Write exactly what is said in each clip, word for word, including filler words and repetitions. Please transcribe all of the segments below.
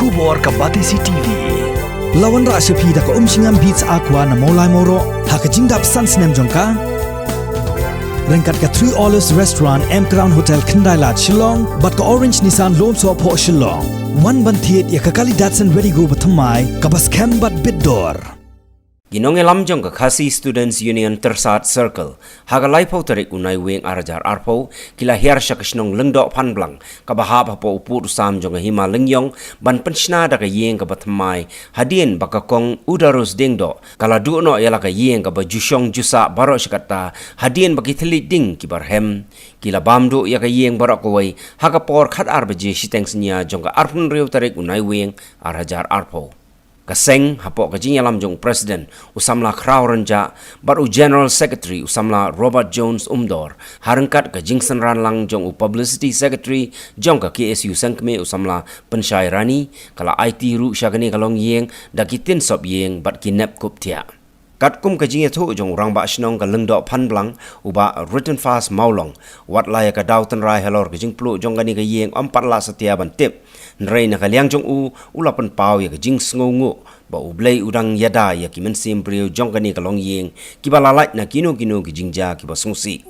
Khubor ka Batesi T V. La wanrah sha phi da ka Umshngam Beats Aqua na Mawlai Mawroh ha ka jingdap san snem jong ka. Ryngkat ka Three Olives Restaurant, M Crown Hotel, Khyndai Lad, Shillong, bad ka Orange Nissan Lum Sohphoh, Shillong. Wan ban thied ïa ka Kali Datsun Redi-GO bathymmai kaba skhem bad bit dor. Ki nongïalam jong ka Khasi Students Union Tyrsad Circle, ha ka laiphew tarik u Naiwieng ar hajar arphew, ki la hiar sha ka shnong Lyngdoh Phanblang, kaba hap hapoh u pud u sam jong ka Hima Lyngiong, ban pynshna da ka ïing kaba thymmai, hadien ba ka Kong Udarus Diengdoh ka la duh noh ïa la ka ïing kaba ju shong ju sah baroh shi katta, hadien ba ki thylliej ding kiba rhem ki la bam duh ïa ka ïing baroh kawei, ha ka por khatar baje shiteng synñia jong ka arphew hynriew tarik u Naiwieng ar hajar arphew. Ka seng, hapoh ka jingïalam jong u President, u samla Khraw Rynjah, bad u General Secretary, u samla Robert Jones Umdor, ha ryngkat ka jingsynran lang jong u Publicity Secretary jong ka K S U Sengkmie, u samla Pynshai Rani, ka la aiti ruh sha kane ka longïing da ki tin sop ïing bad ki nep kup thiah. Katkum ka jingïathuh jong u Rangbah Shnong ka Lyngdoh Phanblang, u Bah Ritinfas Mawlong, wat la ïa ka daw tynrai halor ka jingpluh jong kane ka ïing ym pat lah satia ban tip. Hynrei na ka liang jong u, u la pynpaw ïa ka jingsngewnguh ba U Blei u dang ïada ïa ki mynsiem briew jong kane ka longïing, kiba la lait na kino kino ki jingjia kiba sngewsih.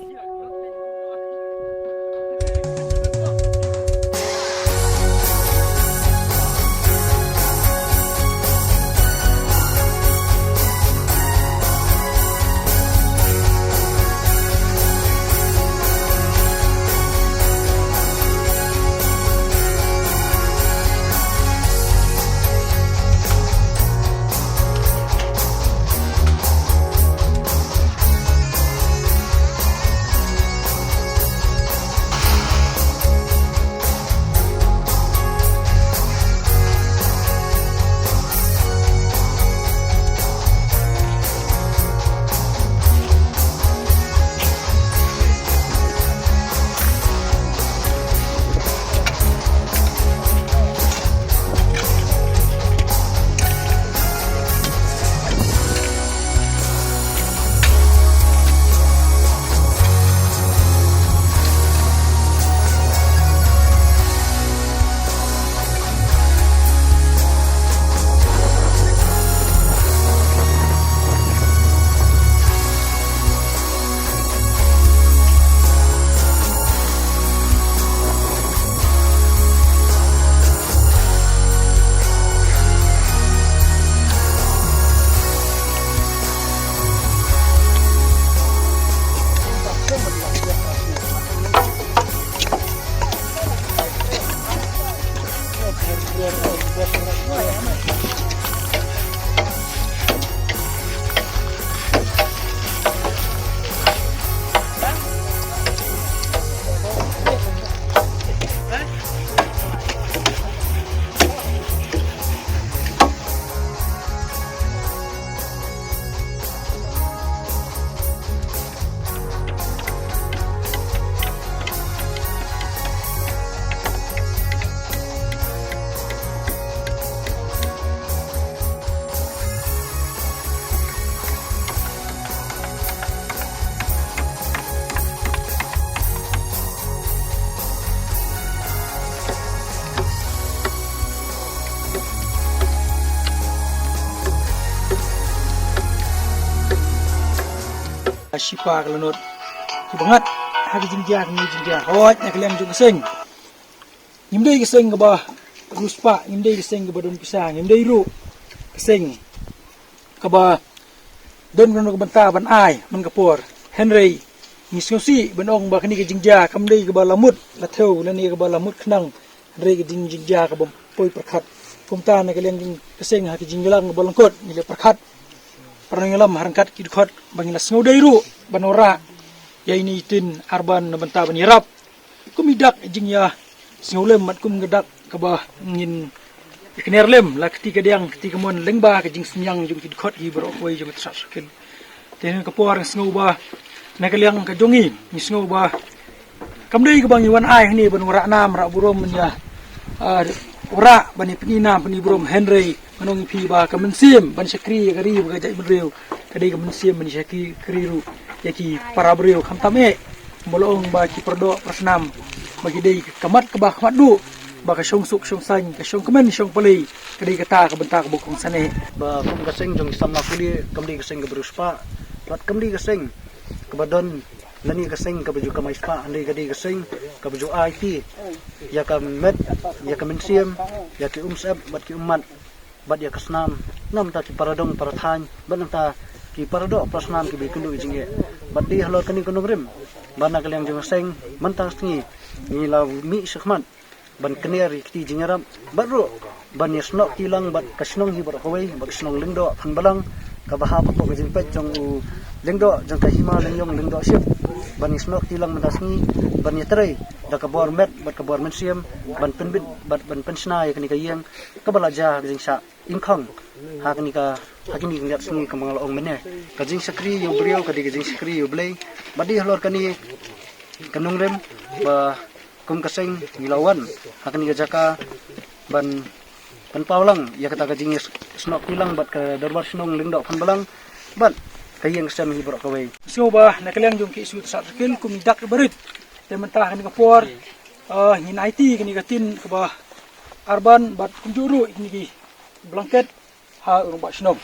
Shipa ka lanot. Kiba ngat ha ka jingjia, ka jingjia. Hooid, na ka liang jong ka seng, ngim dei ka seng kaba riewspah, ngim dei ka seng kaba don pisa, ngim dei ruh ka seng kaba don kano ka bynta ban ai man ka por. Hynrei ngi sngewsih ban ong ba kane ka jingjia kam dei kaba la mut la thew lane kaba la mut khnang, hynrei ka dei jingjia kaba poi pyrkhat. Kumta na ka liang jong ka seng, ha ka jingïalang kaba lyngkot, ngi la pyrkhat, para nongïalam ha ryngkat ki dkhot, ba ngi la sngewdei ruh ban wanrah ïa ine i tin arban na bynta ban ïarap. Kum i dak jingïasngewlem, bad kum ka dak kaba ngin ïakner lem la kti kadiang kti kamon lyngba ka jingsngewsih jong ki dkhot hi baroh kawei jong ka Tyrsad Circle. Te ha kane ka por nga sngew ba na ka liang ka jong ngi, ngi sngew ba kam dei kaba ngi wan ai hangne ban wanrah nam wanrah burom ban ïa, ah, wanrah ban ïa pyni nam pyni burom, hynrei ngan ong ïa phi ba ka mynsiem ban shakri ïa ka ri bad ka jaitbynriew ka dei ka mynsiem ban shakri ruh ïa ki para briew, khamtam eh ba la ong ba ki paradoh parasnam ba ki dei ka mat kaba khmat duh. Ba ka shong suk shong saiñ, ka shong kmen shong pali, ka dei kata ka bynta kaba kongsan eh. Ba kum ka seng jong ki samla pule, kam dei ka seng kaba riewspah, bad kam dei ka seng kaba don lane ka seng kaba ju kamai spah, hynrei ka dei ka seng kaba ju ai ti ïa ka met, ïa ka mynsiem, ïa ki umsyep bad ki ummat, bad ïa ka snam. Namta ki paradong parathaiñ bad nangta ki paradoh parasnam kiba kynduh jingeh. Bad dei halor kane ka nongrim ba na ka liang jong ka seng mynta ka sngi ngi la mih shakhmat ban kner ïa kti jingïarap bad ruh ban ïasnoh kti lang bad ka shnong hi baroh kawei, bad ka shnong Lyngdoh Phanbalang kaba hap hapoh ka jingpeit jong u Lyngdoh jong ka Hima Lyngiong Lyngdoh Ship, ban ïasnoh kti lang mynta sngi, ban ïatrei da ka bor met bad ka bor mynsiem ban pynbit bad ban pynshna ïa kane ka ïing kaba la jia ka jingshah ingkhong ha kane ka, ha kine ki miat sngi. Kumba nga la ong mynne, ka jingshakri ïa u briew ka dei ka jingshakri ïa u Blei. Bad dei halor kane ka nongrim ba kum ka seng ngi la wan ha kane ka jaka ban pynpaw lang ïa kata ka jingïasnoh kti lang bad ka dorbar shnong Lyngdoh Phanbalang bad ka ïing ka sem hi baroh kawei. Sngewbha na ka liang jong ki Ïingmane Sub Circle kum i dak i barit, te mynta ha kane ka por, eh, ngin aiti kane ka tin kaba arban bad kumjuh ruh kine ki blanket ha u rangbah shnong.